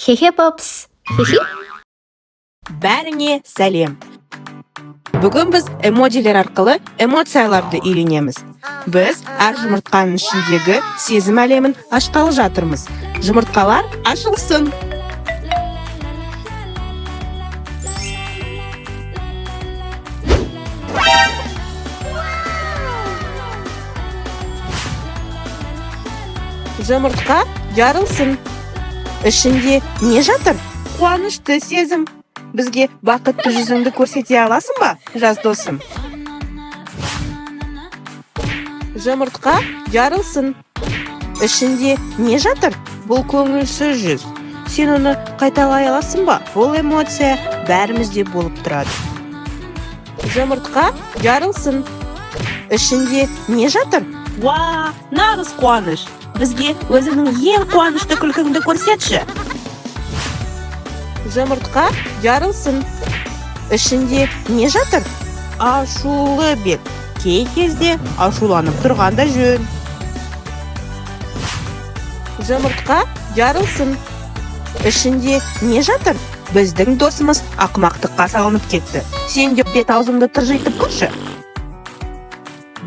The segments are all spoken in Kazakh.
Хе-хе, папс. Хе-хе. Бәріңе сәлем. Бүгін біз эмоджилер арқылы эмоцияларды үйренеміз. Біз әр жұмыртқаның ішіндегі сезім әлемін ашқалы жатырмыз. Жұмыртқалар ашылсын. Жұмыртқа жарылсын. Ішінде не жатыр? Қуанышты сезім. Бізге бақытты жүзіңді көрсете аласың ба, жас досым? Жұмыртқа жарылсын. Ішінде не жатыр? Бұл көңілсіз жүз. Сен оны қайталай аласың ба? Бұл эмоция бәрімізде болып тұрады. Жұмыртқа жарылсын. Ішінде не жатыр? Уа, нағыз қуаныш. Бізге өзіңнің ең қуанышты күлкіңді көрсетші. Жұмыртқа жарылсын. Ішінде не жатыр? Ашулы бет. Кей кезде ашуланып тұрған да жөн. Жұмыртқа жарылсын. Ішінде не жатыр? Біздің досымыз ақымақтыққа салынып кетті. Сен де бет аузыңды тыржитып көрші.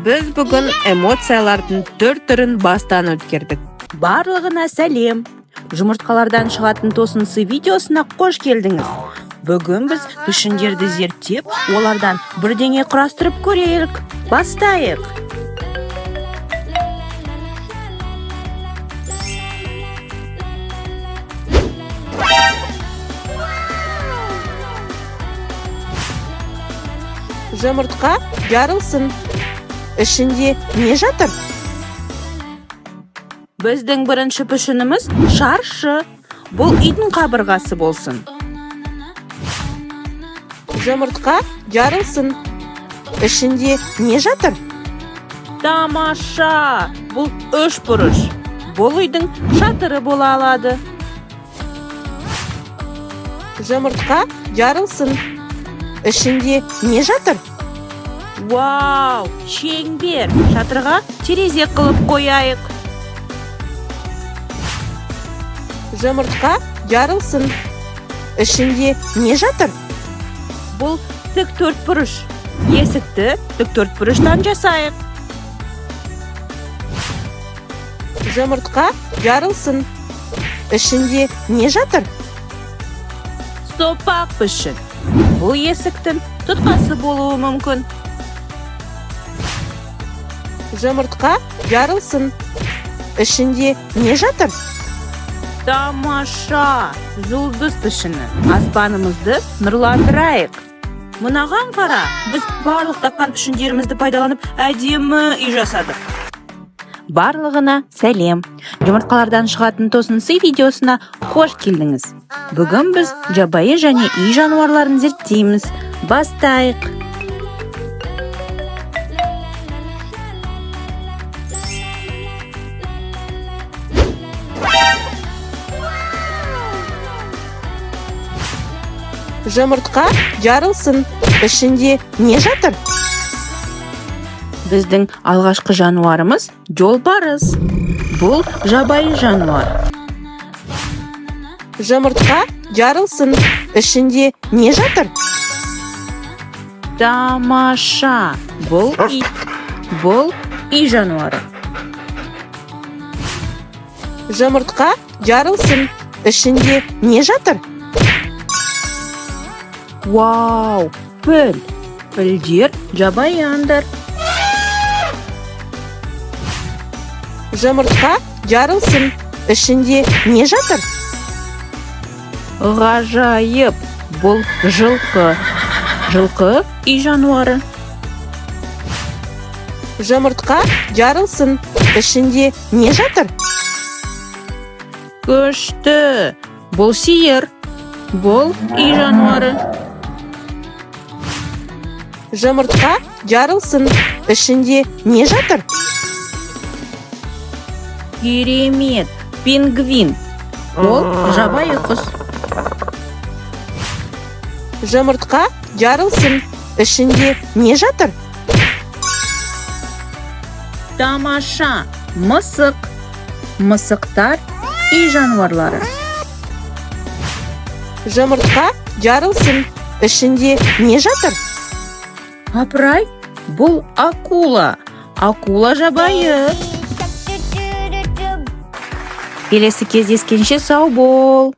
Біз бүгін эмоциялардың түр түрін бастан өткердік. Барлығына сәлем! Жұмыртқалардан шығатын тосын сый видеосына қош келдіңіз. Бүгін біз пішіндерді зерттеп, олардан бірдеңе құрастырып көрейік. Бастайық! Жұмыртқа жарылсын. Ішінде не жатыр? Біздің бірінші пішініміз шаршы. Бұл үйдің қабырғасы болсын. Жұмыртқа жарылсын. Ішінде не жатыр? Тамаша! Бұл үш бұрыш. Бұл үйдің шатыры бола алады. Жұмыртқа жарылсын. Ішінде не жатыр? Вау! Шеңбер! Шатырға терезе қылып қояйық. Жұмыртқа жарылсын. Ішінде не жатыр? Бұл тік төрт бұрыш. Есікті тік төрт бұрыштан жасайық. Жұмыртқа жарылсын. Ішінде не жатыр? Сопақ пішін. Бұл есіктің тұтқасы болуы мүмкін. Жұмыртқа жарылсын. Ішінде не жатыр? Тамаша! Жұлдыз пішіні. Аспанымызды нұрландырайық. Мынаған қара, біз барлық тапқан пішіндерімізді пайдаланып әдемі үй жасадық. Барлығына сәлем. Жұмыртқалардан шығатын тосын сый видеосына қош келдіңіз. Бүгін біз жабайы және үй жануарларын зерттейміз. Бастайық. Жұмыртқа жарылсын. Ішінде не жатыр? Біздің алғашқы жануарымыз жолбарыс. Бұл жабайы жануар. Жұмыртқа жарылсын. Ішінде не жатыр? Тамаша! Бұл ит. Бұл үй жануары. Жұмыртқа жарылсын. Ішінде не жатыр? Вау! Піл. Пілдер жабайы аңдар. Жұмыртқа жарылсын. Ішінде не жатыр? Ғажайып! Бұл жылқы. Жылқы үй жануары. Жұмыртқа жарылсын. Ішінде не жатыр? Күшті! Бұл сиыр. Бұл үй жануары. Жұмыртқа жарылсын. Ішінде не жатыр? Керемет! Пингвин. Ол жабайы құс. Жұмыртқа жарылсын. Ішінде не жатыр? Тамаша! Мысық. Мысықтар үй жануарлары. Жұмыртқа жарылсын. Ішінде не жатыр? Апырай, бұл акула. Акула жабайы. Келесі кездескенше сау бол.